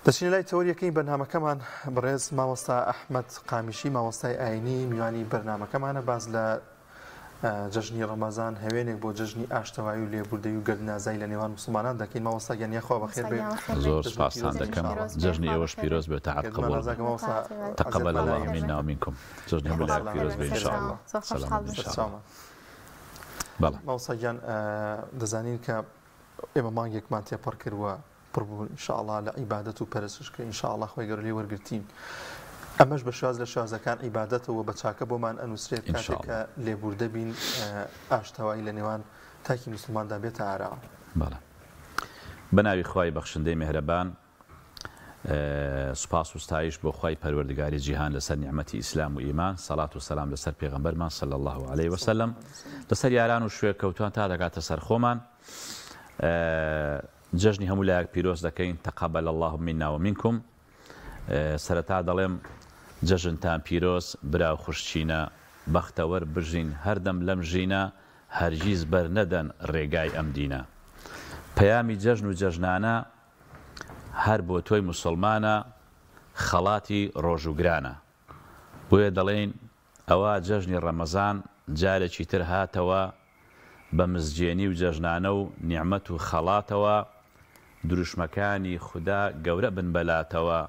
دەچینە لای تەوەریەکەی بەرنامەکەمان، بەڕێز مامۆستا ئەحمەد قامیشی مامۆستای ئاینی میوانی بەرنامەکەمانە، باس لە جەژنی ڕەمەزان هەوێنێک بۆ جەژنی ئاشتەوایی و لێبوردەیی و گەردنازایی لە نێوان موسڵمانان دەکەین. مامۆستا گیان یاخوا بەخێر بێ. زۆر سوپاستان دەکەم جەژنی ئێوەش پیرۆز بێت تاعەت قبوڵ بێت تقبل اللە منا ومنکم جەژنی هەموو لایەک پیرۆز بێ ان شاء اللە سەلامەت بن ان شاء اللە بەڵێ. مامۆستا گیان دەزانین کە ئێمە مانگێکمان تێپەڕ کرد و پڕ بوو ان شاء اللە لە عیبادەت و پەرستش کە ان شاء اللە خوای گەورە لێی وەرگرتین ئەمەش بە شێواز لە شێوازەکان عیبادەتە و بە چاکە بۆمان ئەنووسرێت ان شاء کاتێک کە اللە. لێبووردە بین ئاشتەوایی لە نێوان تاکی موسڵماندا بێتە ئاراوە. بەڵێ بە ناوی خوای بەخشندەی مێهرەبان سوپاس و ستایش بۆ خوای پەروەردگاری جیهان لەسەر نیعمەتی ئیسلام و ئیمان سەڵات و سەلام لەسەر پێغەمبەرمان صلی اللە علیە وسلم لەسەر یاران و شوێکەوتوان تا دەگاتە سەر خۆمان جەژنی هەموو لایەک پیرۆز دەکەین تقبل اللە منا ومنکم سەرەتا دەڵێم جەژنتان پیرۆز برا و خوشکینە بەختەوەر بژین هەردەم لەم ژینە هەرگیز بەرنەدەن ڕێگای ئەم دینە پەیامی جەژن و جەژنانە هەر بۆ تۆی موسڵمانە خەڵاتی ڕۆژووگرانە بۆیە دەڵێین ئەوا جەژنی ڕەمەزان جارێکی تر هاتەوە بە مزگێنی و جەژنانە و نیعمەت و خەڵاتەوە، دروشمەکانی خودا گەورە بن بەلاتەوە،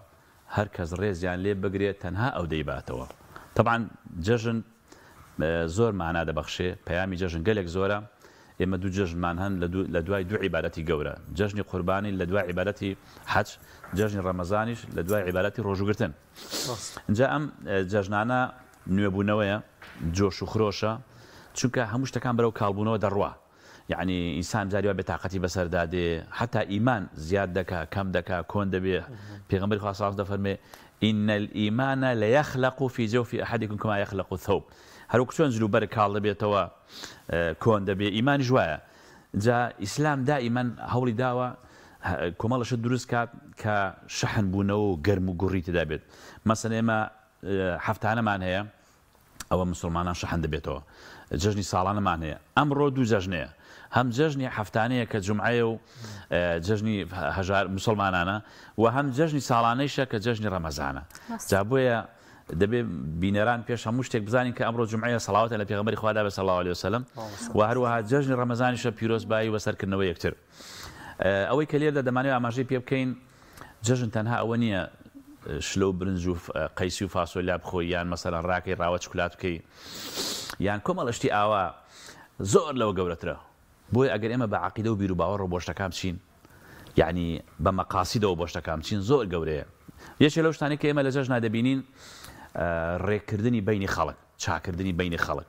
هەر کەس ڕێزیان لێ بگرێ تەنها ئەو دەیباتەوە. تەبعەن جەژن زۆر مانا دەبەخشێ، پەیامی جەژن گەلێک زۆرە، ئێمە دوو جەژنمان هەن لە دوای دوو عیبادەتی گەورە، جەژنی قوربانی لە دوای عیبادەتی حەج، جەژنی ڕەمەزانیش لە دوای عیبادەتی ڕۆژووگرتن. جا ئەم جەژنانە نوێبوونەوەیە، جۆش و خرۆشە، چونکە هەموو شتەکان بەرەو کاڵبوونەوە دەڕوا، یەعنی ئینسان جاری وا بێتاقەتی بەسەردا دێ، حەتا ئیمان زیاد دەکا، کەم دەکا، کۆن دەبێ، پێغەمبەری خوا صلی اللە علیە و سلم دەفەرموێ، ان الایمان لیخلق فی جوف احدکم کما یخلق الثوب، هەروەک چۆن جل و بەرگ کاڵ دەبێتەوە، کۆن دەبێ، ئیمانیش وایە. جا ئیسلام دائیمەن هەوڵی داوە کۆمەڵە شت دروست کات کە شەحن بوونەوە و گەرم و گوڕی تێدا بێت مەسەن ئێمە هەفتانەمان هەیە ئەوە مسلمانان شەحن دەبێتەوە جەژنی ساڵانەمان هەیە ئەمڕۆ دوو جەژنەیە هەم جەژنی هەفتانەیە کە جمعەیە و جەژنی هەژار مسلمانانە و هەم جەژنی ساڵانەیشە کە جەژنی ڕەمەزانە جا بۆیە دەبێ بینەران پێش هەموو شتێک بزانین کە ئەمڕۆ جومعەیە سەڵاواتیان لە پێغەمبەری خوا دابێت صلی اللە علیە وسلم و هەروەها جەژنی ڕەمەزانیشە پیرۆزبایی و سەرکردنەوەی یەکتر ئەوەی کە لێرەدا دەمانەوێت ئاماژەی پێ بکەین جەژن تەنها ئەوە نییە شلە و برنج و قەیسی و فاسۆلیا بخۆی یان مەسەلەن ڕاکەی ڕاوە چکلات بکەی یان کۆمەڵە شتی ئاوا زۆر لەوە گەورەترە بۆیە ئەگەر ئێمە بە عەقیدە و بیروباوەڕەوە بۆ شتەکان بچین یەعنی بە مەقاسیدەوە بۆ شتەکان بچین زۆر گەورەیە. یەکێ لەو شتانەی کە ئێمە لە جەژنا دەبینین ڕێککردنی بەینی خەڵک، چاکردنی بەینی خەڵک.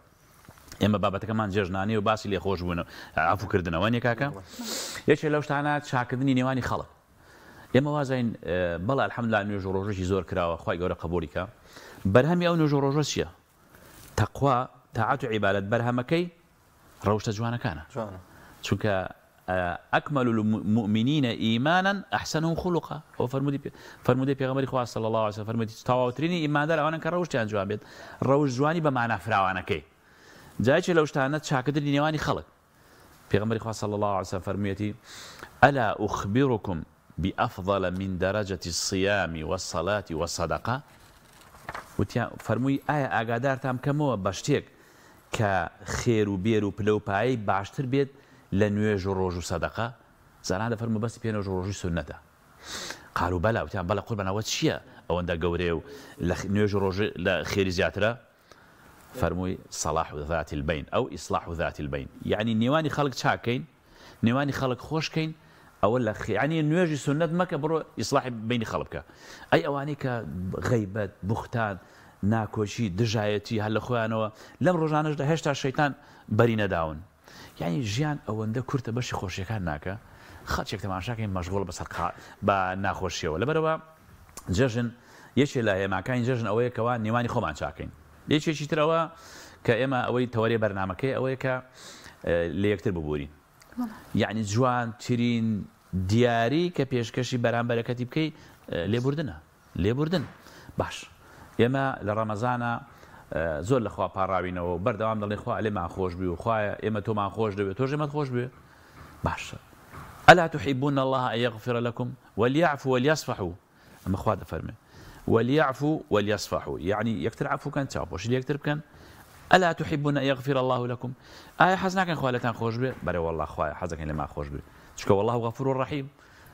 ئێمە بابەتەکەمان جێژنانەیە و باسی لێخۆشبوون و عەفوکردنە، وانیە کاکە؟ یەکێ لەو شتانە چاکردنی نێوانی خەڵک. ئێمە وازین بەڵێ الحمدللە نوێژ و ڕۆژەکی زۆر کراوە خوای گەورە قبوڵی کا. بەرهەمی ئەو نوێژ و ڕۆژە چییە؟ تەقوا، تاعەت و عیبادەت بەرهەمەکەی ڕەوشتە جوانەکانە چونکە اکمل المومنین ایمانا احسنهم خلقا ئەوە فەرموودی فەرموودەی پێغەمبەری خوا صلی اللە علیه وسلم فەرموویەتی تەواوترینی ئیماندار ئەوانەن کە ڕەوشتیان جوان بێت ڕەوشت جوانی بە مانا فراوانەکەی جا یەکێ لەو شتانە چاکردنی نێوانی خەڵک پێغەمبەری خوا صلی اللە علیه وسلم فەرموویەتی الا اخبرکم بافضل من درجة الصیام والصلاة والصدقە وتیان فەرمووی ئایا ئاگادارتان بکەمەوە بە شتێک کە خێر و بێر و پلە و پایەی باشتر بێت لە نوێژ و ڕۆژ و سەدەقە؟ زانا دەفەرموو مەبەستی پێ نوێژ و ڕۆژووی سوننەتە. قالوا بلی وتیان بەڵێ قوربان ئەوە چییە ئەوەندە گەورەیە و لە نوێژ و ڕۆژ لە خێری زیاترە؟ فەرمووی صلاح ذات البین ئەو اصلاح ذات البین یەعنی نێوانی خەڵک چاک کەین نێوانی خەڵک خۆش کەین ئەوە لە یەعنی نوێژی سوننەت مەکە بڕۆ ئیسلاحی بەینی خەڵک بکە ئەی ئەوانەی کە غەیبەت بوختان ناکۆکی دژایەتی هەر لە خۆیانەوە لەم ڕۆژانەشدا هێشتا شەیتان بەری نەداون یانی ژیان ئەوەندە کورتە بەشی خۆشیەکان ناکە خەڵکێک تەماشاکەین مەشغوڵە بە سەرقا بە ناخۆشیەوە لەبەرئەوە جەژن یەکێ لە هێماکانی جەژن ئەوەیە کەوا نێوانی خۆمان چاکەین یەکێکی تر ئەوە کە ئێمە ئەوەی تەوەرەی بەرنامەکەی ئەوەیە کە لە یەکتر ببورین یعنی جوانترین دیاری کە پێشکەشی بەرامبەرەکەتی بکەی لێبوردنە لێبوردن باش ئێمە لە ڕەمەزانا زۆر لە خوا پاڕاوینەوە و بەردەوام دەڵێین خوا لێمان خۆش بی و خوایە ئێمە تۆمان خۆش دەوێت تۆش ئێمەت خۆش بوێ باشە الا تحبون الله ان یغفر لکم ولیعفو ولیصفحوا. ئەمە خوا دەفەرمێ ولیعفو ولیصفحو یەعنی یەکتر عەفو کەن چاوپۆشی لە یەکتر بکەن الا تحبون ان یغفر اللە لکم ئایا حەز ناکەن خوا لێتان خۆش بێ بەرێ واللە خوایە حەز دەکەین لێمان خۆش بێ چونکە واللە غفور رحیم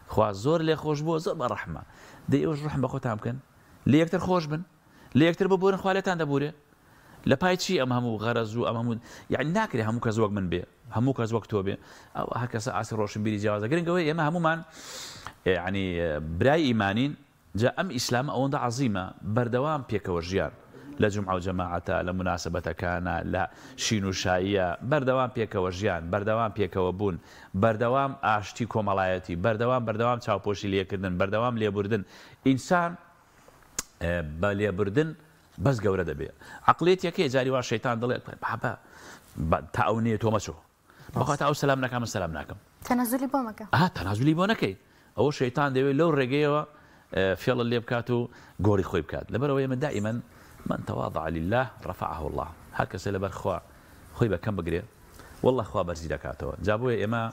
خوا زۆر لێ خۆش بووە زۆر بە ڕەحمە دەی ئێوەش ڕەحم بە خۆتان بکەن لە یەکتر خۆش بن لە یەکتر ببورن خوا لێتان دەبورێ لە پای چی ئەم هەموو غەرەز و ئەم هەموو یعنی ناکرێ هەموو کەس وەک من بێ هەموو کەس وەک تۆ بێ ئەو هەر کەسە ئاستی ڕۆشنبیری جیاوازە گرنگ ئەوەیە ئێمە هەموومان یعنی برای ئیمانین جا ئەم ئیسلامە ئەوەندە عەزیمە بەردەوام پێکەوە ژیان لە جومعە و جەماعەتە لە موناسەبەتەکانە لە شین و شاییە بەردەوام پێکەوە ژیان بەردەوام پێکەوە بوون بەردەوام ئاشتی کۆمەڵایەتی بەردەوام بەردەوام چاوپۆشی لێکردن بەردەوام لێبوردن ئینسان بە لێبوردن بەس گەورە دەبێ عەقڵیەتەکەی جاری وا شەیتان دەڵێ بابە تا ئەو نێ تۆ مەچۆ بەخوا تا ئەو سەلام نەکا من سەلام ناکەم. تەنازولی بۆ مەکە. ئەها تەنازولی بۆ نەکەی ئەوە شەیتان دەیەوێت لەو ڕێگەیەوە فێڵت لێ بکات و گۆڕی خۆی بکات لەبەرئەوەی ئێمە دائیمەن من تواضع لله رفعه اللە هەر کەسێ لەبەر خوا خۆی بە کەم بگرێ واللە خوا بەرزی دەکاتەوە جا بۆیە ئێمە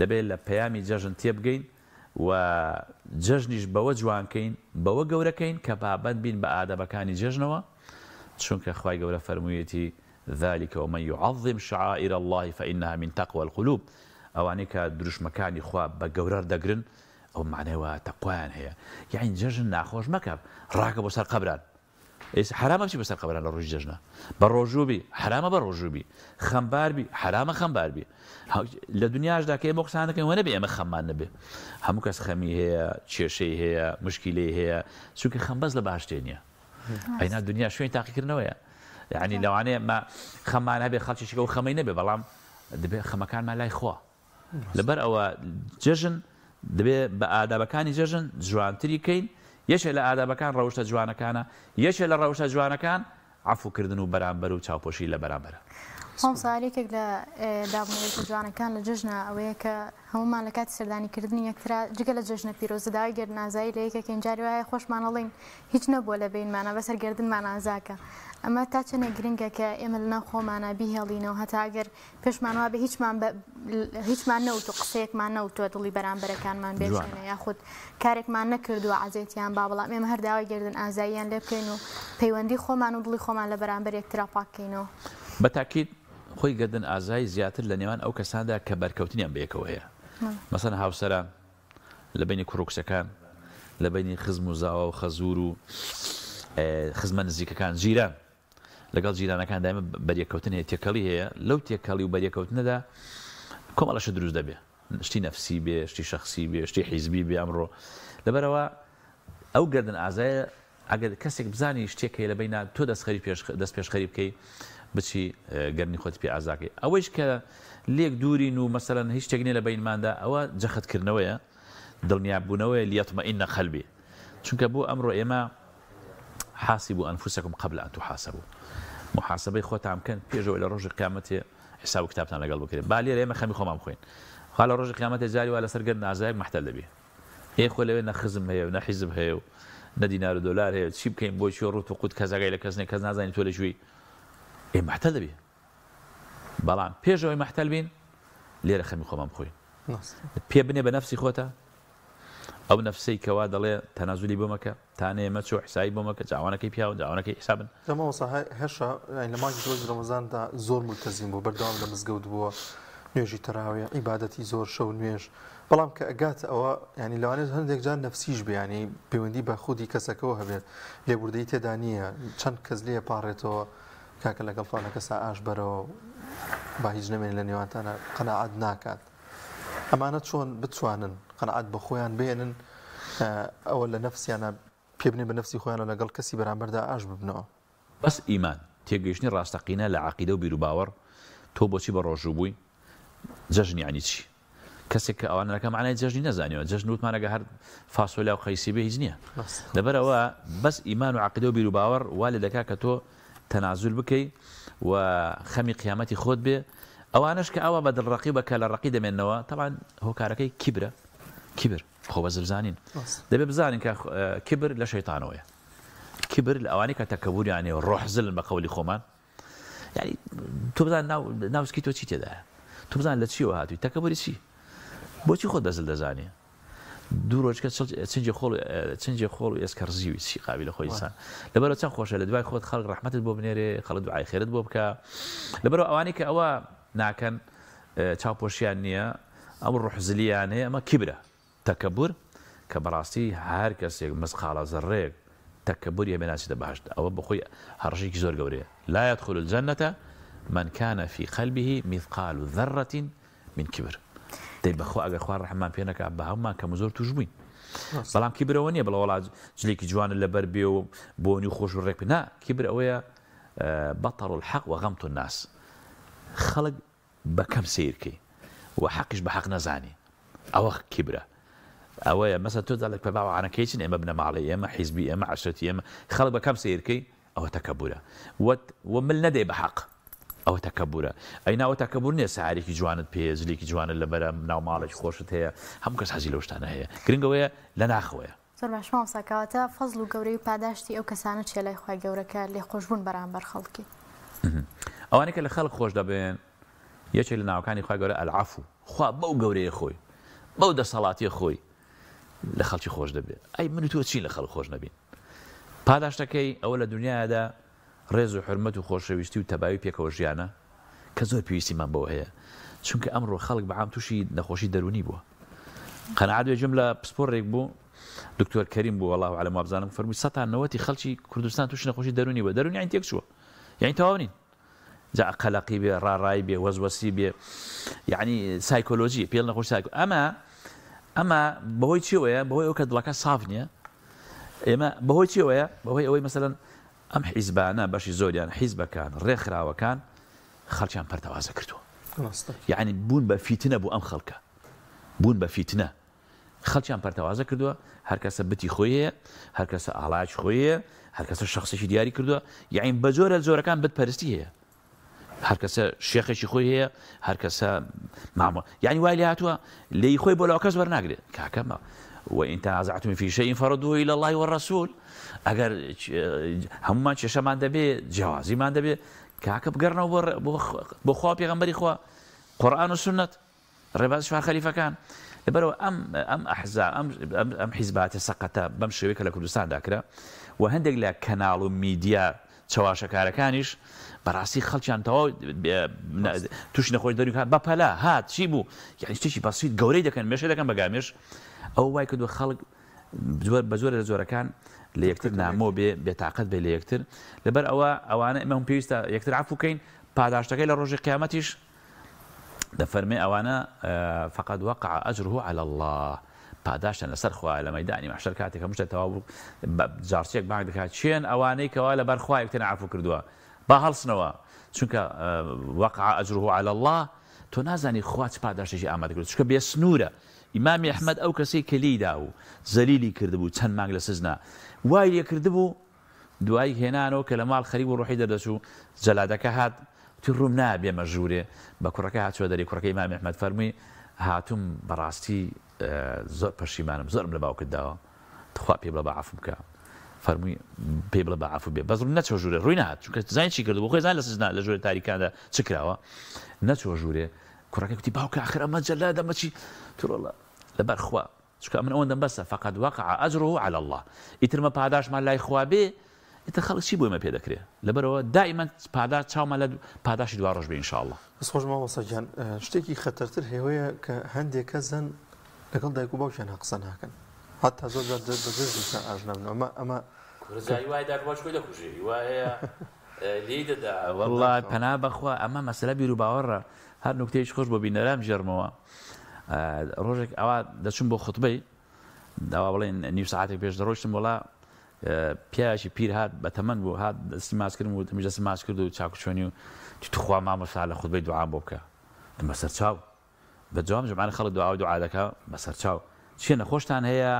دەبێت لە پەیامی جەژن تێبگەین و جەژنیش بەوە جوان کەین بەوە گەورە کەین کە پابەند بین بە ئادەبەکانی جەژنەوە چونکە خوای گەورە فەرموویەتی ذلک ومن یعظم شعائر اللە فانها من تقوی القلوب ئەوانەی کە دروشمەکانی خوا بە گەورە دەگرن ئەوە مەعنای وایە تەقوایان هەیە یەعنی جەژن ناخۆش مەکە ڕاکە بۆ سەر قەبران ئێستا حەرامە بچی بەسەر قەبران لە ڕۆژی جەژنە بە ڕۆژوو بی حەرامە بە ڕۆژوو بی خەمبار بی حەرامە خەمبار بی لە دنیاشدا کە ئێمە قسان دەکەین وە نەبێ ئێمە خەممان نەبێ هەموو کەس خەمی هەیە کێشەی هەیە مشکیلەی هەیە چونکە خەم بەس لە باشتێ نییە ئەینا دنیا شوێنی تاقیکردنەوەیە یعنی لەوانەیە مە خەممان هەبێ خەڵکیشی ئەو خەمەی نەبێ بەڵام دەبێ خەمەکانمان لای خوا لەبەر ئەوە جەژن دەبێ بە ئادابەکانی جەژن جوانتری کەین یەکێ لە ئادابەکان ڕەوشتە جوانەکانە یەکێ لە ڕەوشتە جوانەکان عەفو کردن و بەرامبەر و چاوپۆشی لە بەرامبەرە. مامۆستا یەکێک لە دابونەریتە جوانەکان لە جەژنا ئەوەیە کە هەموومان لە کاتی سەردانی کردنی یەکترا جگە لە جەژنە پیرۆزە داوای گەردن ئازایی لە یەکێکین جاری وایە خۆشمان ئەڵێین هیچ نەبووە لە بەینمانا بەسەر گەردنمان ئازاکە ئەمە تا چەندێک گرنگە کە ئێمە لەناو خۆمانا بیهێڵینەوە هەتا ئەگەر پێشمان وابێ هیچمان بە هیچمان نەوت و قسەیەکمان نەوتووە دڵی بەرامبەرەکانمان بێشێنێ یاخود کارێکمان نەکردووە عەزێتیان با بەڵام ئێمە هەر داوای گەردن ئازاییان لێ بکەین و پەیوەندی خۆمان و دڵی خۆمان لە بەرامبەر یەکترا پاک کەینەوە. بە تاکید خۆی گەردن ئازایی زیاتر لە نێوان ئەو کەساندا کە بەرکەوتنیان بەیەکەوە هەیە مەسەلەن هاوسەران، لە بەینی کوڕ و کچەکان، لە بەینی خزم و زاوا و خەزوور و خزمە نزیکەکان، جیران، لەگەڵ جیرانەکان دایمە بەریەککەوتن هەیە، تێکەڵی هەیە، لەو تێکەڵی و بەریەکەوتنەدا کۆمەڵە شت دروست دەبێ، شتی نەفسی بێ، شتی شەخسی بێ، شتی حیزبی بێ ئەمڕۆ لەبەرئەوە ئەو گەردن ئازایە ئەگەر کەسێک بزانی شتێک هەیە لە بەینا تۆ دەستخەری پێش دەست پێشخەری بکەی بچی گەرمی خۆتی پێ ئازاکەی ئەوەیش کە لێک دوورین و مەسەلەن هیچ شتێک نییە لە بەینماندا ئەوە جەختکردنەوەیە دڵنیابوونەوەیە لیطمئن قلبی چونکە بۆ ئەمڕۆ ئێمە حاسبوا انفسکم قبل ان تحاسبوا محاسبەی خۆتان بکەن پێشەوەی لە ڕۆژی قیامەتێ حساب و کتابتان لەگەڵ بکرێت با لێرە ئێمە خەمی خۆمان بخۆین خوا لە ڕۆژی قیامەتێ جاری وا لەسەر گەرد نازایەک مەحتەل دەبی ئێ خۆ لەوێ نە خزم هەیە و نە حیزب هەیە و نە دینار و دۆلار هەیە چی بکەین بۆ کوێ ڕووت و قوت کەس ئاگای لە کەس نیە کەس نازانی تۆ لە کوێی ئێ مەحتەل دەبی بەڵام پێش ئەوەی مەحتەل بین لێرە خەمی خۆمان بخۆین پێ بنێ بە نەفسی خۆتە ئەو نەفسەی کەوا دەڵێ تەنازولی بۆ مەکە تا نەیە مەچۆ حسابی بۆ مەکە جاوانەکەی پیاوە جاوانەکەی حسابن. جا مامۆستا هەشە یانی لە مانگی پیرۆزی ڕەمەزاندا زۆر مولتەزیم بووە بەردەوام لە مزگەوت بووە نوێژی تەراویح عیبادەتی زۆر شەو نوێژ بەڵام کە ئەگاتە ئەوە یانی لەوانەیە هەندێک جار نەفسیش بێ یانی پەیوەندی بە خودی کەسەکەوە هەبێت لێبوردەیی تێدا نییە چەند کەس لێ پاڕێتەوە کاکە لەگەڵ فڵانە کەسا ئاش بەرەوە با هیچ نەمێنێ لە نێوانتانە قەناعەت ناکات ئەمانە چۆن بتوانن قەناعەت بە خۆیان بێنن ئەوە لە نەفسیانە پێ بنێن بە نەفسی خۆیان و لەگەڵ کەسی بەرامبەردا ئاش ببنەوە؟ بەس ئیمان، تێگەیشتنی ڕاستەقینە لە عەقیدە و بیروباوەڕ، تۆ بۆچی بە ڕۆژوو بووی؟ جەژن یەعنی چی؟ کەسێک کە ئەوانە نەکا مەعنای جەژنی نەزانیوە، جەژن وتمان ئەگەر هەر فاسۆلیا و قەیسی بێ هیچ نییە. لەبەرئەوە بەس ئیمان و عەقیدە و بیروباوەڕ وا لێ دەکا کە تۆ تەنازول بکەی و خەمی قیامەتی خۆت بێ، ئەوانەش کە ئاوا بە دڵڕەقی و بە کەلەڕەقی دەمێننەوە تەبعەن هۆکارەکەی کیبرە، کیبر، خۆ بە زلزانین. دەبێ بزانین کە کیبر لە شەیتانەوەیە. کیبر لە ئەوانەی کە تەکەبوریان هەیە و ڕۆح زلن بە قەولی خۆمان، یانی تۆ بزان ناو ناوسکی تۆ چی تێدایە، تۆ بزان لە چیەوە هاتووی، تەکەبوری چی؟ بۆچی خۆت بە زل دەزانی؟ دوو ڕۆژکە چنجی خۆڵ چنجی خۆڵ و ئێسکە ڕزیوی چی قابیلە خۆی ئینسان لەبەرەوە چەند خۆشە لە دوای خۆت خەڵک ڕەحمەتت بۆ بنێرێ خەڵک دوعای خێرت بۆ بکە لەبەرەوە ئەوانەی کە ئەوە ناکەن چاوپۆشیان نییە ئەم ڕوحزلیان هەیە ئەمە کیبرە تەکەبور کە بەڕاستی هەر کەسێک مسقاڵە زەڕەیەک تەکەبوری هەبێ ناچێتە بەهەشت ئەوە بەخۆی هەڕەشەیەکی زۆر گەورەیە لا يدخل الجنة من كان في قلبه مثقال ذرة من کبر دەی بەخوا ئەگەر خوا ڕەحممان پێ نەکا بە هەموومان کەم و زۆر توش بووین بەڵام کیبرەوە نییە بڵێ وەڵا جلێکی جوانە لەبەر بێ و بۆنی خۆش و ڕێک نا کیبر ئەوەیە بەطر الحق وغمط الناس خەڵک بە کەم سەیرکەی و حەقیش بە حەق نەزانی ئەوە کیبرە ئەوەیە مەسە تۆ دەڵێک پێ باوانەکەی چن ئێمە بنەماڵەی ئێمە حیزبی ئێمە عەشرەتی ئێمە خەڵک بە کەم سەیرکەی ئەوە تەکەبورە وە وە مل نەدەی بە حەق ئەوە تەکەبورە ئەینا ئەوە تەکەبور نیە سەیارێکی جوانت پێیە جلێکی جوانت لەبەرە ناو ماڵێکی خۆشت هەیە هەموو کەس حەزی لەو شتانە هەیە گرنگ ئەوەیە لە ناخەوەیە. زۆر باش مامۆستا کەواتە فەزڵ و گەورەی و پاداشتی ئەو کەسانە چیە لای خوای گەورە کە لێخۆشبوون بەرامبەر خەڵکی؟ ئەوانەی کە لە خەڵک خۆش دەبن یەکێک لە ناوەکانی خوای گەورە العفو خوا بەو گەورەیە خۆی بەو دەسەڵاتیە خۆی لە خەڵکی خۆش دەبێ ئەی من و تۆ چین لە خەڵک خۆش نەبین پاداشتەکەی ئەوە لە دنیادا ڕێز و حورمەت و خۆشەویستی و تەبایی پێکەوە ژیانە کە زۆر پێویستیمان بەوە هەیە چونکە ئەمڕۆ خەڵک بە عام تووشی نەخۆشی دەروونی بووە قەناعەت بێ گوێم لە پسپۆڕێک بوو دکتۆر کەریم بوو وەڵاهو عەلەم وابزانم فەرمووی سەتا نەوەتی خەڵکی کوردستان تووشی نەخۆشی دەروونی بووە دەروونی یانی تێک چووە یانی تەواو نین جا قەلەقی بێ ڕاڕایی بێ وەزوەسی بێ یعنی سایکۆلۆژی پێڵ نەخۆش سایکۆ ئەمە ئەمە بەهۆی چیەوەیە بەهۆی ئەو کە دڵەکە ساف نییە ئێمە بەهۆی چیەوەیە بەهۆی ئەوەی مەسەلەن ئەم حیزبانە بەشی زۆریان حیزبەکان ڕێکخراوەکان خەڵکیان پەرتەوازە کردووە یعنی بوون بە فیتنە بۆ ئەم خەڵکە بوون بە فیتنە خەڵکیان پەرتەوازە کردووە هەرکەسە بتی خۆی هەیە هەرکەسە ئاڵایەکی خۆی هەیە هەرکەسە شخصێکی دیاری کردووە یعنی بە جۆرە جۆرەکان بت پەرستی هەیە هەرکەسە شێخێکی خۆی هەیە هەرکەسە مامۆ یعنی وای لێ هاتووە لێی خۆی بۆ لاو کەس وەرناگرێت کاکەمە وإن تنازعتم في شيء فردوه إلى الله والرسول ئەگەر هەمومان کێشەمان دەبێ جیاوازیمان دەبێ کاکە بگەڕنەوە بۆ بۆ خوا پێغەمبەری خوا قورئان و سوننەت ڕێبازی چوار خەلیفەکان. لەبەرئەوە ئەم ئەم ئەحزا ئەم ئەم حیزباتە سەقەتە بەم شێوەیە کە لە کوردستاندا کرا و هەندێک لە کەناڵ و میدیا چەواشەکارەکانیش بەڕاستی خەڵکیان تەواو تووشی نەخۆش دەروون کات بەپەلە هات چی بوو یعنی شتێکی بەسیت گەورەی دەکەن مێشە دەکەن بە گامێش ئەو وای کردووە خەڵک بە جۆرە لە جۆرەکان لە یەکتر نامۆ بێ بێتاقەت بێ لە یەکتر لەبەر ئەوە ئەوانە ئێمە هم پێویستە یەکتر عەفو کەین پاداشتەکەی لە ڕۆژی قیامەتیش دەفەرمێ ئەوانە فقد وقع اجره علی اللە پاداشتیان لەسەر خوایە لە مەیدانی مەحشەر کاتێک هەموو شتێک تەواو بوو جاڕچیەک بانگ دەکات کێن ئەوانەی کەوا لەبەر خوا یەکتریان عەفو کردووە با هەڵسنەوە چونکە وقع اجره علی اللە تۆ نازانی خوا چ پاداشتێکی ئامادە کردووە چونکە بێ سنوورە ئیمامی ئەحمەد ئەو کەسەی کە لێی دا و زەلیلی کردبوو چەند مانگ لە سجنا وای لێ کردبوو دوای هێنانەوە کە لە ماڵ خەریک بوو ڕۆحی دەردەچوو، جەلادەکە هات، وتی، ڕووم نایە بێمە ژوورێ، بە کوڕەکەی هات چووە دەری، کوڕەکەی ئیمامی ئەحمەد فەرمووی، هاتووم بە ڕاستی زۆر پەشیمانم، زۆرم لە باوکت داوە، تخوا پێی بڵێ با عەفوم بکا. فەرمووی، پێی بڵێ با عەفوو بێ. بەس نەچووە ژوورێ، ڕووی نەهات، چونکە زانی چی کردبوو، خۆی زانی لە سجنا لە ژوورە تاریکاندا چ کراوە، نەچووە ژوورێ، کوڕەکەی گوتی، باوکە ئاخر ئەمە جەلادە، ئەمە چی؟ وتی، ڕۆڵە لەبەر خوا، چونکە ئەمن ئەوەندەم بەسە، فقد وقع اجره علی اللە، ئیتر مە پاداشمان لای خوا بێ، ئیتر خەڵک چی بۆ ئێمە پێ دەکرێ، لەبەرئەوە دائیمەن پاداش چاومان لە پاداشی دواڕۆژ بێ ان شاء اللە. دەست خۆش مامۆستا گیان شتێکی خەتەرتر هەیە کە هەندێک کەس هەن لەگەڵ دایک و باوکیان قسە ناکەن حتا زۆر جار بە جەژنیشیان ئاشنا بن ئەمە ئەمە کورە جاری وایە دایک و باوکی خۆی دەکوژێ هی وایە لێی دەدا. وەڵا پەنا بەخوا ئەمە مەسەلە بیروباوەڕە هەر نوکتەیەکی خۆش بۆ بینەران بگێڕمەوە ڕۆژێک ئەوا دەچوم بۆ خوتبەی داوا بڵێن نیو سەعاتێک پێش دەڕۆیشتم وەڵا پیاوێکی پیر هات بە تەمەن بوو هات دەستی ماچ کردم و تمیش دەستم ماچ کرد و چاکوچۆنی و تخوا مامۆستا لە خوتبەی دوعام بۆ بکە بەسەر چاو بە جوام جمانە خەڵک دوعا و دوعا دەکا بەسەر چاو چیە نەخۆشتان هەیە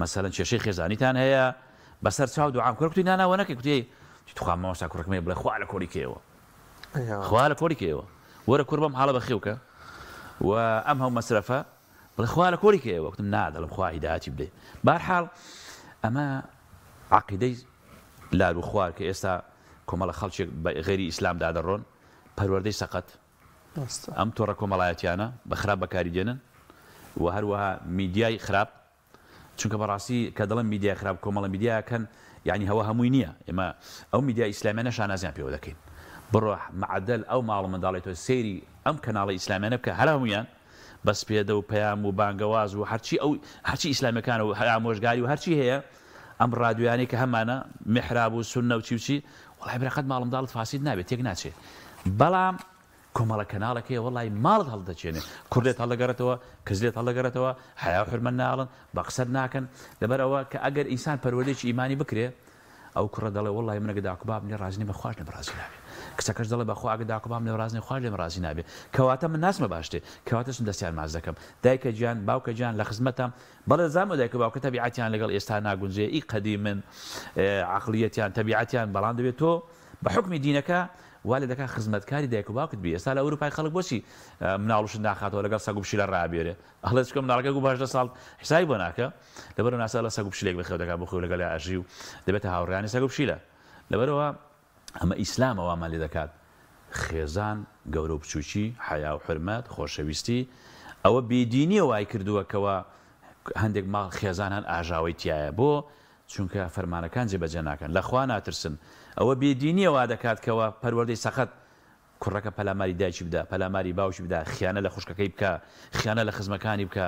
مەسەلەن کێشەی خێزانیتان هەیە بەسەر چاو دوعام کورە کوتی نانا وەنەکەی کوتی ئەی تخوا مامۆستا کوڕەکەم هەیە بڵێ خوا لە کۆڵی کەیەوە خوا لە کۆڵی کەیەوە وەرە کوڕ بەم حاڵە بەخێو کە و ئەم هەو مەسرەفە بڵێ خوا لە کۆڵی کەیەوە کوتم نا دەڵم خوا هیدایەتی بدەی بارحاڵ ئەمە عقیدەی لار و خوار کە ئێستا کۆمەڵە خەڵکێک بە غەیری ئیسلامدا دەڕۆن پەروەردەی سەقەت ئەم تۆڕە کۆمەڵایەتیانە بە خراپ بەکاری دێنن و هەروەها میدیای خراپ. چونکە بەڕاستی کە دەڵێم میدیای خراپ کۆمەڵە میدیاکەن یانی هەوە هەمووی نییە ئێمە ئەو میدیا ئیسلامیانە شانازیان پێوە دەکەین بڕۆ معەدەل ئەو ماڵ و منداڵی تۆ سەیری ئەم کەناڵە ئیسلامیانە بکە هەر هەموویان بە سپێدە و پەیام و بانگەواز و هەرچی ئەو هەرچی ئیسلامیەکانە و ئامۆژگاری و هەرچی هەیە ئەم ڕادیۆیانەی کە هەمانە میحراب و سوننە و چی و چی وەڵای برا قەت ماڵ منداڵت فاسید نابێت تێک ناچێ بەڵام کۆمەڵە کەناڵێک هەیە وەڵای ماڵت هەڵدەچێنێ کوڕ لێت هەڵدەگەڕێتەوە کچ لێت هەڵدەگەڕێتەوە حەیا و حورمەت ناڵن بە قسەت ناکەن لەبەر ئەوە کە ئەگەر ئینسان پەروەردەیەکی ئیمانی بکرێ ئەو کوڕە دەڵێ وەڵای من ئەگەر داک و بابم لێ ڕازی نەبێ خواش لێم ڕازی نابێ کچەکەش دەڵێ بەخوا ئەگەر داک و بابم لێم ڕازی نەبێ خواش لێم ڕازی نابێ کەواتە من ناچمە باشتێ کەواتە چم دەستیان ماچ دەکەم دایکە گیان باوکە گیان لە خزمەتام بەڵێ دەزانم ئەو دایک و باوکە تەبیعەتیان لەگەڵ ئێستا ناگونجێ ئی قەدیمن عەقڵیەتیان تەبیعەتیان بەڵام دەبێت تۆ بە حوکمی دینەکە وا لێ دەکات خزمەتکاری دایک و باوکت بی ئێستا لە ئەوروپای خەڵک بۆچی مناڵ و شت ناخاتەوە لەگەڵ سەگ و پشیلە ڕابێرێ ئەڵێ چونکە مناڵەکە گوو بە 18 ساڵ حسابی بۆ ناکە لەبەرئەوە ناسا لە سەگ و پشیلێک بەخێو دەکات بۆ خۆی لەگەڵیا ئەژی و دەبێتە هاوڕێیانی سەگ و پشیلە لەبەرئەوە ئەمە ئیسلامە وامان لێ دەکات خێزان گەورە و بچوکی حەیا و حورمەت خۆشەویستی ئەوە بێدینیە وای کردووە کەوا هەندێک ماڵ خێزان هەن ئاژاوەی تیایە بۆ چونکە فەرمانەکان جێبەجێ ناکەن لە خوا ناترسن ئەوە بێدینیە وا دەکات کەوا پەروەردەی سەقەت کوڕەکە پەلاماری دایکی بدا پەلاماری باوکی بدا خیانە لە خوشکەکەی بکا خیانە لە خزمەکانی بکا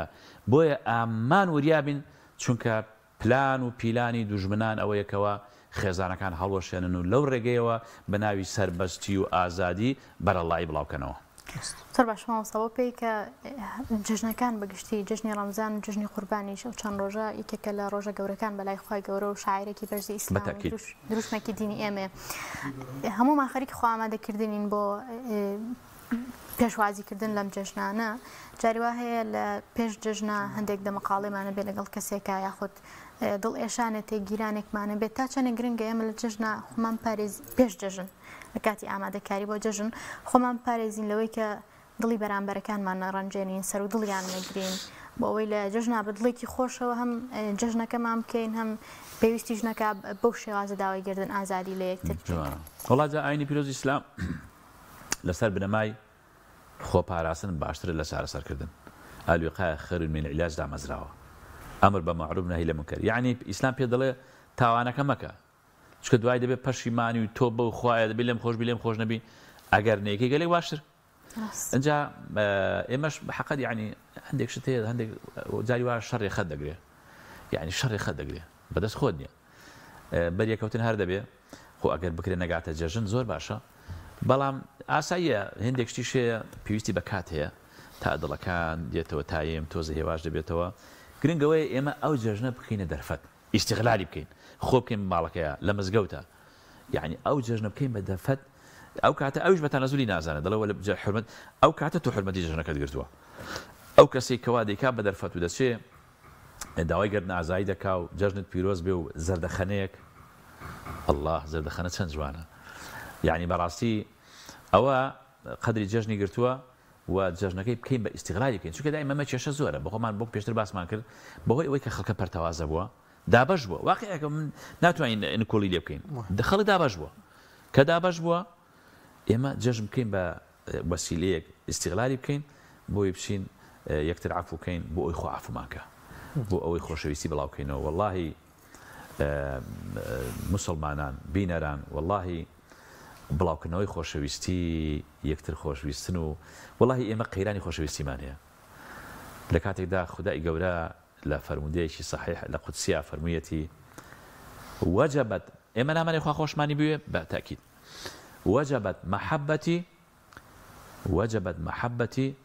بۆیە ئامان وریا بین چونکە پلان و پیلانی دوژمنان ئەوەیە کەوا خێزانەکان هەڵوەشێنن و لەو ڕێگەیەوە بە ناوی سەربەستی و ئازادی بەرەڵایی بڵاوکەنەوە. زۆر باشە مامۆستا بەو پێی کە جەژنەکان بە گشتی جەژنی ڕەمزان و جەژنی قوربانیش ئەو چەند ڕۆژە یەکێکە لە ڕۆژە گەورەکان بەلای خوای گەورە و شاعیرێکی بەرزی ئیسلام و بەتەئکید. دروشمێکی دینی ئێمەیە هەموومان خەریکی خۆ ئامادەکردنین بۆ پێشوازی کردن لەم جەژنانە جاری وا هەیە لە پێش جەژنە هەندێک دەمەقاڵێمانە بێ لەگەڵ کەسێکا یاخود دڵ ئێشانێ تێگیرانێکمانە بێت تا چەندێک گرنگە ئێمە لە جەژنە خۆمان پارێز پێش جەژن لە کاتی ئامادەکاری بۆ جەژن خۆمان پارێزین لەوەی کە دڵی بەرامبەرەکانمان نەڕەنجێنین سەر و دڵیان نەگرین بۆ ئەوەی لە جەژنا بە دڵێکی خۆشەوە هەم جەژنەکەمان بکەین هەم پێویستیش نەکا بەو شێوازە داوای گردن ئازادی لە یەکتر بکەین. وەڵا جا ئاینی پیرۆزی ئیسلام لەسەر بنەمای خۆپاراستن باشترە لە چارەسەرکردن، الوقایە خیر من العلاج دامەزراوە، ئەمر بە مەعروف نەهی لە مونکەر، یەعنی ئیسلام پێت دەڵێ تاوانەکە مەکە چونکە دوای دەبێ پەشیمانی و تۆبە و خوایە دەبێ لێم خۆش بی لێم خۆش نەبی ئەگەر نەیکەی گەلێک باشتر. ئینجا ئێمەش حەقەت یەعنی هەندێک شت هەیە هەندێک جاری وا شەڕێ خەت دەگرێ یەعنی شەڕێ خەت دەگرێ بەدەست خۆت نییە بەریەکەوتن هەر دەبێ خۆ ئەگەر بکرێ نەگاتە جەژن زۆر باشە بەڵام ئاساییە هێندێک شتیش هەیە پێویستی بە کات هەیە تا دڵەکان دێتەوە تایم تۆزە هێواش دەبێتەوە گرنگ ئەوەیە ئێمە ئەو جەژنە بکەینە دەرفەت ئیستیغلالی بکەین خۆ بکەین بە ماڵەکەیا لە مزگەوتا یەعنی ئەو جەژنە بکەین بە دەرفەت ئەو کاتە ئەویش بە تەنەزولی نازانێت دەڵێ وەلە حورمەت ئەو کاتە تۆ حورمەتی جەژنەکەت گرتووە ئەو کەسەی کەوا دەیکا بە دەرفەت و دەچێ داوای گەردن ئازایی دەکا و جەژنت پیرۆز بێ و زەردەخەنەیەک اللە زەردەخەنە چەند جوانە یعنی بەڕاستی ئەوە قەدری جەژنی گرتووە و جەژنەکەی بکەین بە ئیستیغلالی بکەین چونکە دایمە مە کێشە زۆرە بەخۆمان بۆ پێشتر باسمان کرد بەهۆی ئەوەی کە خەڵکە پەرتەوازە بووە دابەش بووە واقعەکە من ناتوانین نکۆڵی لێ بکەین خەڵک دابەش بووە کە دابەش بووە ئێمە جەژن بکەین بە وەسیلەیەک ئیستیغلالی بکەین بۆی بچین یەکتر عەفو کەین بۆ ئەوی خوا عەفومان کە بۆ ئەوەی خۆشەویستی بڵاو کەینەوە وەڵاهی موسڵمانان بینەران وەڵاهی بڵاوکردنەوەی خۆشەویستی یەکتر خۆشویستن و وەڵاهی ئێمە قەیرانی خۆشەویستیمان هەیە لە کاتێکدا خودای گەورە لە فەرموودەیەکی صحیح لە قودسیا فەرموویەتی وجبت ئێمە نامانێ خوا خۆشمانی بوێ بە تاکید وجبت محبتی وجبت محبتی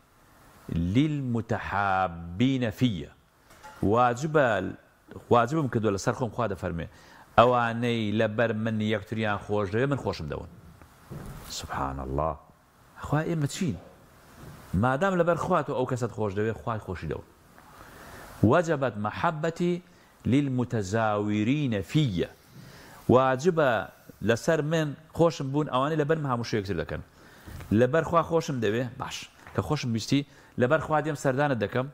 للمتحابین فی واجبە واجبم کردوە لەسەر خۆم خوا دەفەرموێ ئەوانەی لەبەر من یەکتریان خۆش دەوێ من خۆشم دەون سبحان اللە خوا ئێمە چین مادام لەبەر خوا تۆ ئەو کەسەت خۆش دەوێ خوای خۆشی دەون وجبت محبتی للمتزاورین فی واجبە لەسەر من خۆشم بوون ئەوانەی لەبەرم هاموشۆ یەکتر دەکەن لەبەر خوا خۆشم دەوێ باش کە خۆشم ویستی لەبەر خوا دێم سەردانت دەکەم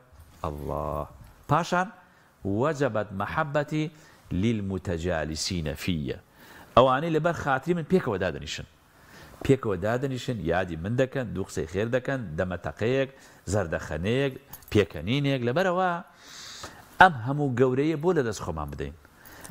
اللە پاشان وجبت محبتی للمتجالسین فی ئەوانەی لەبەر خاتری من پێکەوە دادەنیشن پێکەوە دادەنیشن، یادی من دەکەن، دوو قسەی خێر دەکەن، دەمەتەقەیەک، زەردەخەنەیەک، پێکەنینێک، لەبەرئەوە ئەم هەموو گەورەیە بۆ لەدەست خۆمان بدەین؟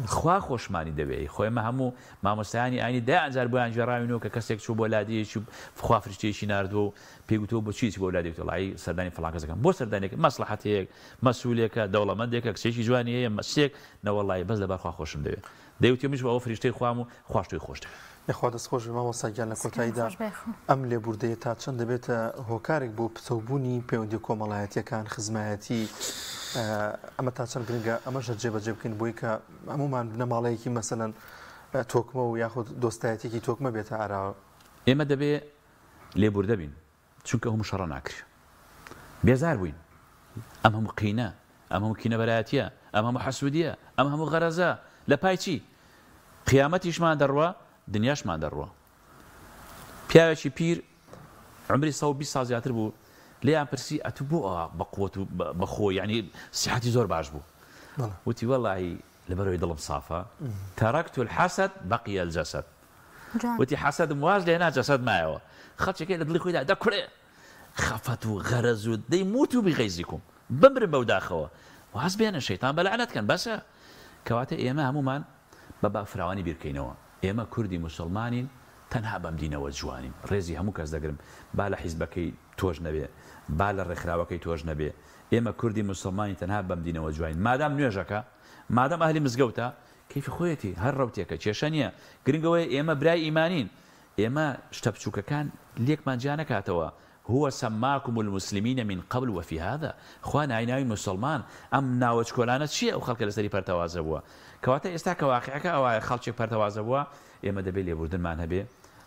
خوا خۆشمانی دەوێ خۆ ئێمە هەموو مامۆستایانی ئاینی دەیان جار بۆیان گێڕاوینەوە کە کەسێک چوو بۆ لادێیەکی و خوا فریشتەیەکی ناردووە و پێی گوتووە بۆچی چی بۆ لادێ گوتی وەڵایی سەردانی فڵان کەس دەکەم بۆ سەردانێک مەسڵەحەتێک مەسولێکە دەوڵەمەندێکە کچێکی جوانی هەیە مەسێک نەوەڵایی بەس لەبەر خوا خۆشم دەوێ دەیوتی منیش ئەوە فریشتەی خوام و خواش تۆی خۆش دەوێ. یەخوا دەست خۆش بێ مامۆستا گیان لە کۆتاییدا ئەم لێبوردەیە تا چەند دەبێتە هۆکارێک بۆ پتەوبوونی پەیوەندی کۆمەڵایەتیەکان خزمایەتی ئەمە تا چەند گرنگە ئەمەش هەر جێبەجێ بکەین بۆی کە هەمومان بنەماڵەیەکی مەسەلەن تۆکمە و یاخود دۆستایەتێکی تۆکمە بێتە ئاراوە. ئێمە دەبێ لێبوردە بین چونکە هەموو شەڕە ناکرێ بێزار بووین ئەم هەموو قینە ئەم هەموو کینەبەرایەتیە ئەم هەموو حەسودیە ئەم هەموو غەرەزە لە پای چی قیامەتیشمان دەڕوا دنیاشمان دەڕوا پیاوێکی پیر عمری 120 ساڵ زیاتر بوو لێیان پرسی ئەتو بۆ ئەوە بە قوت و بە خۆ یعنی سیحەتی زۆر باش بوو وتی وەڵی لەبەرەوەی دڵم سافە ترکت الحسد بقي الجسد وتی حەسەدم واز لێنا جەسەد مایەوە خەڵکێک لە دڵی خۆیدا دەکوڵێ خەفەت و غەرەز و دەی موتو بغەیزیکم بمرن بەو داخەوە واز بێنن شەیتان بە لەعنەت کەن بەسە کەواتە ئێمە هەموومان بە با فراوانی بیرکەینەوە ئێمە کوردی موسڵمانین تەنها بەم دینەوە جوانین ڕێزی هەموو کەس دەگرم با لە حیزبەکەی تۆش نەبێ با لە ڕێکخراوەکەی تۆش نەبێ ئێمە کوردی موسڵمانین تەنها بەم دینەوە جوانین مادام نوێژەکە مادام ئەهلی مزگەوتە کەیفی خۆیەتی هەر ڕەوتێکە کێشە نیە گرنگ ئەوەیە ئێمە برای ئیمانین ئێمە شتە بچوکەکان لێکمان جیا نەکاتەوە هو سماکم المسلمین من قبل وفی هذا خوا ناوی ناوی موسڵمان ئەم ناوە چکۆلانە چیە ئەو خەڵکە لەسەری پەرتەوازە بووە کەواتە ئێستا کە واقیعەکە ئەوایە خەڵکێک پەرتەوازە بووە ئێمە دەبێ لێبوردنمان هەبێ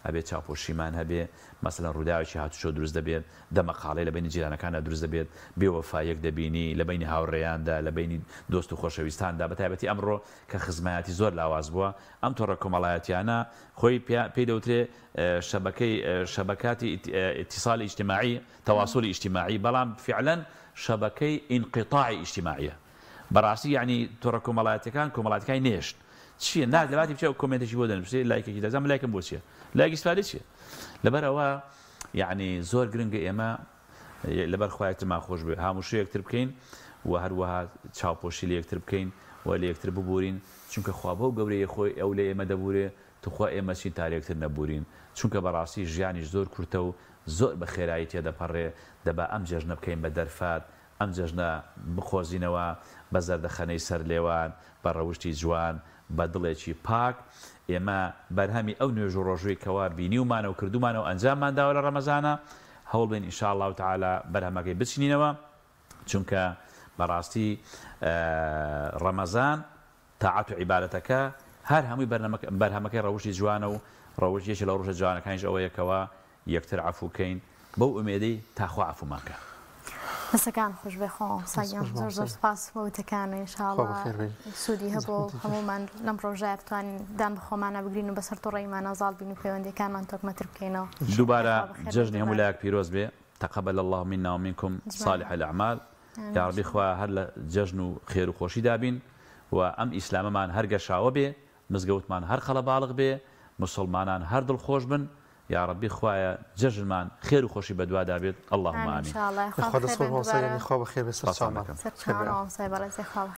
ئەبێ چاوپۆشیمان هەبێ، مەسەلەن ڕووداوێکی هاتوچۆ دروست دەبێت، دەمەقاڵێ لە بەینی جیرانەکاندا دروست دەبێت، بێوەفاییەک دەبینی لە بەینی هاوڕێیاندا، لە بەینی دۆست و خۆشەویستاندا، بە تایبەتی ئەمڕۆ کە خزمایەتی زۆر لاواز بووە، ئەم تۆڕە کۆمەڵایەتیانە خۆی پێی دەوترێ شەبەکەی شەبەکاتی ئیتیسالی ئیجتیماعی، تەواسولی ئیجتیماعی، بەڵام فیعلەن شەبەکەی ئینقیتاعی ئیجتیماعیە. بەڕاستی یەعنی تۆڕە کۆمەڵایەتیەکان کۆمەڵایەتیەکانی نێشت چیە نا لەباتی بچێ کۆمێنتێکی بۆ دەنووسێ لایکێکی دەزانم لایکم بۆ چیە لایک ئیسفادەی چیە لەبەر ئەوە یەعنی زۆر گرنگە ئێمە لەبەر خوا یەکترمان خۆش بێ هاموشۆ یەکتر بکەین و هەروەها چاوپۆشی لە یەکتر بکەین و لە یەکتر ببورین چونکە خوا بەو گەورەیە خۆی ئەو لە ئێمە دەبورێ توخوا ئێمە چین تا لە یەکتر نەبورین چونکە بەڕاستی ژیانیش زۆر کورتە و زۆر بە خێرایی تێدەپەڕێ دەبا ئەم جێژنە بکەین بە دەرفەت ئەم جەژنە بقۆزینەوە بە زەردەخەنەی سەر لێوان، بە ڕەوشتی جوان، بە دڵێکی پاک، ئێمە بەرهەمی ئەو نوێژ و ڕۆژووی کەوا بینیومانە و کردوومانە و ئەنجاممان داوە لە ڕەمەزانا، هەوڵبەین ان شاء اللە تعالی بەرهەمەکەی بچنینەوە، چونکە بەڕاستی ڕەمەزان تاعەت و عیبادەتەکە هەر هەمووی بەرهەمەکەی ڕەوشتی جوانە و ڕەوشت یەکێ لە ڕەوشتە جوانەکانیش ئەوەیە کەوا یەکتر عەفوو کەین بەو ئومێدەی تا خوا عەفوومان کا. دەستەکان خۆش بێ خۆ مامۆستا گیان زۆر زۆر سوپاس بۆ وتەکانت ان شاء خوا اللە بەخێر بێی. سوودی هەبوو زەحمەتی کێشا. هەموومان لەم ڕۆژە بتوانین دان بە خۆمانا بگرین و بەسەر توڕەییمانا زاڵ بین و پەیوەندیەکانمان تۆکمەتر بکەینەوە. دووبارە خوا بەخێر بێی جەژنی هەموو دووبارە. لایەک پیرۆز بێ تقبل اللە منا ومنکم اجمعین. صالح الاعمال آمین یاڕەبی خوایە هەر لە جەژن و خێر و خۆشیدا بین و ئەم ئیسلامەمان هەر گەشاوە بێ مزگەوتمان هەر قەڵەباڵغ بێ موسڵمانان هەر دڵخۆش بن یاڕەبی خوایە جەژنمان خێر و خۆشی بەدوادا بێت اللهم آمین آمین. ان شاء اللە یاخوا یاخوا بەخێر دەست خۆش بێن مامۆستا دووبارە. گیانی خوا بەخێر بێ سپاستان سەرچاومان دەکەم. سەرچاوان مامۆستای بەڕێز یاخوا بەخێر.